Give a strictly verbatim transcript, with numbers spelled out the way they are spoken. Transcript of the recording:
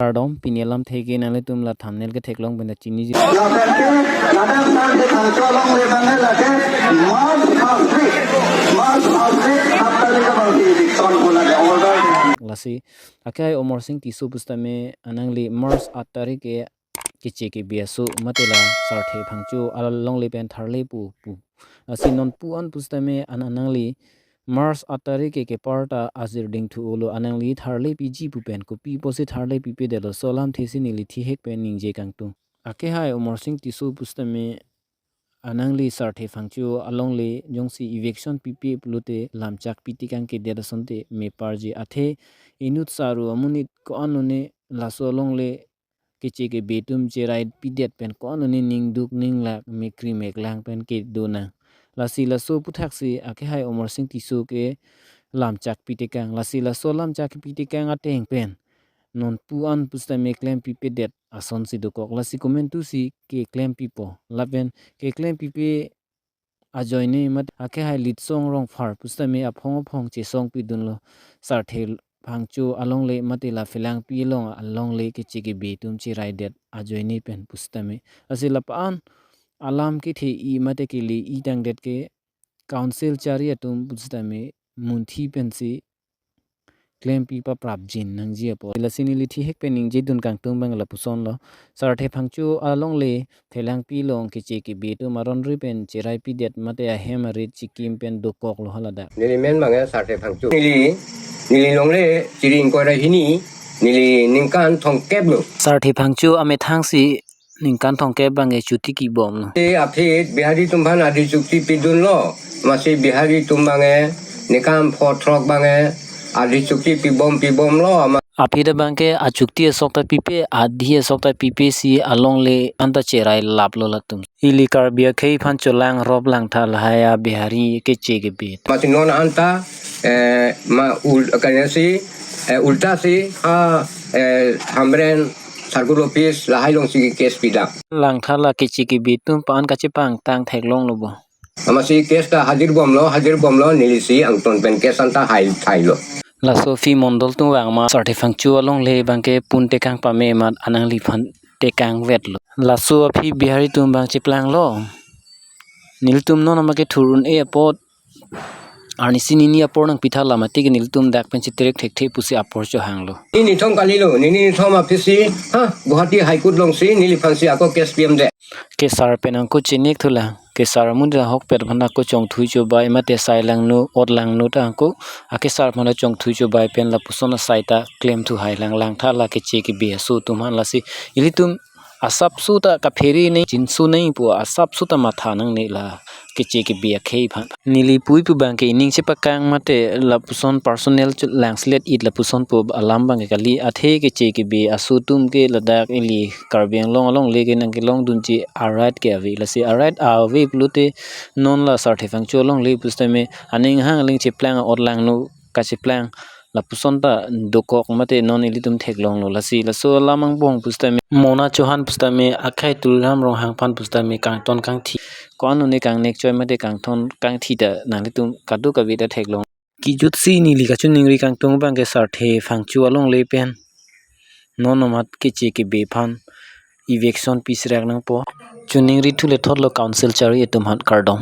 Kardom, pini alamthe ke nanglitum la thumbnail ketheklong pen ta chiniji. Lapen ke ladak Sarthe Phangcho alongle abang lake March first week, March first week, aat tarik abang si election pu lake order. Lasi akehai Amarsing Tisso pusitame anangli March aat tarik ke keche kebe aso mate la Sarthe Phangcho alongle pen tharle pu pu. Lasi non pu-an pusitame an anangli March aat tarik ke keparta ajir dingthu-olo, anangli tharle piji pu pen, kopi pusi tharle pipedetlo, laso alamthe si neli thihek pen ningje kangtung. Akehai Amarsing Tisso pusitame anangli Sarthe Phangcho alongle jongsi eviction pipe pulote lamchak pitekang kedet asonte meparji, athe inut saru amonit ko-an lone laso alongle keche kebe atum cherai pidet pen ko-an lone ningduk ninglak mekri meklang pen kedo nang. Lasi laso aputhak si akehai Amarsing Tisso ke lamchak pitekang. Lasi laso lamchak pitekang ateng pen non pu-an pusitame klem pipedet ason si dokok. Lasi komantu si keklem pipo. Lapen keklem pipe ajoine mate akehai Litsong Rongphar pusitame aphong aphong chesong pidunlo, Sarthe Phangcho alongle mate la Phelangpi along alongle keche kebe atum cheraidet ajoine pen pusitame. Lasi lapu-an alam kethe-i mate kele-i tangdet ke council chari atum pusitame munthi pensi klempi paprapjin nangji apot. Lasi neli thihek pen ningjedun kangtung abang lapusonlo. Sarthe Phangcho alongle Phelangpi along keche kebe atum aron ri pen cherai pidet mate ahem arit chikim pen dokoklo haladak. Neli men abang Sarthe Phangcho. Neli, neli longle chiri ingkoi ra hini, neli ningkan thomkep lo. Sarthe Phangcho amethang si ningkan thomkep abang ke chuti kibomlo. Te aphi Bihari atum aphan adhi chukti pidunlo. Amatsi Bihari atum abang ke ningkan pho throk abang ke adhi chukti pibom pibomlo. Ama aphi ta abang ke achukti asok ta pipe, adhi asok ta pipe si alongle anta cherai laplo latum. Ili Karbi akhei aphan cholang rop langtha lahai a Bihari keche kebe. Amatsi non anta, eh, ma ul-, kanya si, eh, ulta si, ha, eh, Hamren circle office lahai alongsi case pidam. Langtha la keche kebe atum aphan kachepangtang theklonglo bo. Amatsi case ta hajir bomlo, hajir bomlo, neli si angton pen case anta hai thailo. Laso aphi mondol atum vang ma Sarthe Phangcho alongle abang ke pun tekang pame amat anangliphan tekang vetlo. Laso aphi Bihari atum abang cheplanglo. Nelitum non ama ke thur un-e apot arnisi nini apor nangpitha, la mati ke nelitum dak pen cheterek thekthe pusi apor chohanglo. Nini nithom kalilo, nini nithom aphi si, ha, Guwahati High Court alongsi neliphan si ako case pidamde. Kesar pen ako chenek thulang. Kesar amonit ahokpet aphan ako chongthui chobai mate sai langno, ot langno ta ako akesar aphan chongthui chobai pen lapuson asai ta klemthu hailang. Langtha la keche kebe aso atum aphan. Lasi ilitum asapso ta kaphere nang, chinso nang pu asapso ta matha nangne la keche kebe akhei aphan. Neli pui pu abang ke ining chepakang mate lapuson personal chu langselet it lapuson pu alam abang ke kali, athe keche kebe aso atum ke ladak ili Karbi Anglong alongle ke nangkelongdunji a-right ke ave. Lasi a-right ave pulote non la Sarthe Phangcho alongle pusitame aning hang aling cheplang, ot langno kacheplang lapuson ta dokok mate non ilitum theklonglo. Lasi laso alam angbong pusitame Mona Chauhan pusitame akhai Tuliram Ronghang aphan pusitame kangton kangthi, ko-an lone kangnek choi mate kangton kangthi ta nanglitum kadokave ta theklong. Kijutsi neli kachiningri kangtung abang ke Sarthe Phangcho alongle pen non amat keche kebe aphan eviction piserak nangpo. Chiningri thu le thotlo council chari atum aphan, kardom.